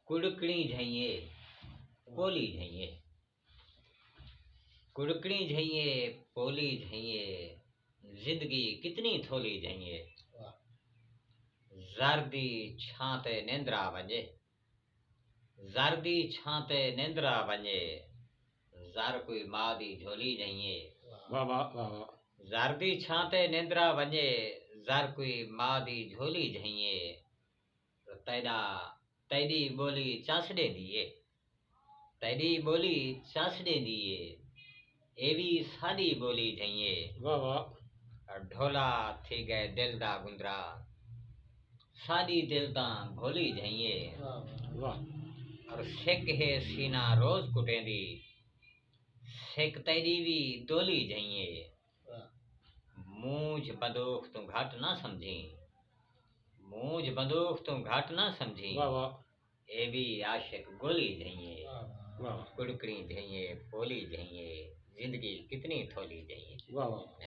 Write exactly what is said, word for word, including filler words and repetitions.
کڑکڑیں جھئیں اے، پولی جھئیں اے۔ کڑکڑیں جھئیں اے، پولی جھئیں اے۔ زندگی کتنی تھولی جھئیں اے۔ واہ۔ زر دی چھاں تے نندرا ونڄے۔ زر دی چھاں تے نندرا ونڄے۔ زر کوئی ماء دی جھولی جھئیں اے۔ واہ، واہ، واہ، واہ۔ زر دی چھاں تے نندرا ونڄے۔ زر کوئی ماء دی جھولی جھئیں اے۔ تیݙا، تیݙی ٻولی چس ݙیندی اے۔ تیݙی ٻولی چس ݙیندی اے۔ اے وی ساݙی ٻولی جھئیں اے۔ واہ، واہ۔ ڈھولا تھی ڳئے دل دا گندرا۔ ساݙی دل تاں بھولی جھئیں اے۔ واہ، واہ۔ واہ۔ اور سک ہے سینہ روز کٹیندی۔ سک تیݙی وی دولی جھئیں اے۔ واہ۔ مونجھ بندوخ توں گھٹ نہ سمجھیں۔ مونجھ بندوخ توں گھٹ نہ سمجھیں۔ واہ، واہ۔ اے وی عاشق گولی جھئیں اے۔ واہ، واہ۔ کڑکڑیں جھئیں اے، پولی جھئیں اے۔ زندگی کتنی تھولی جھئیں اے۔ واہ، واہ۔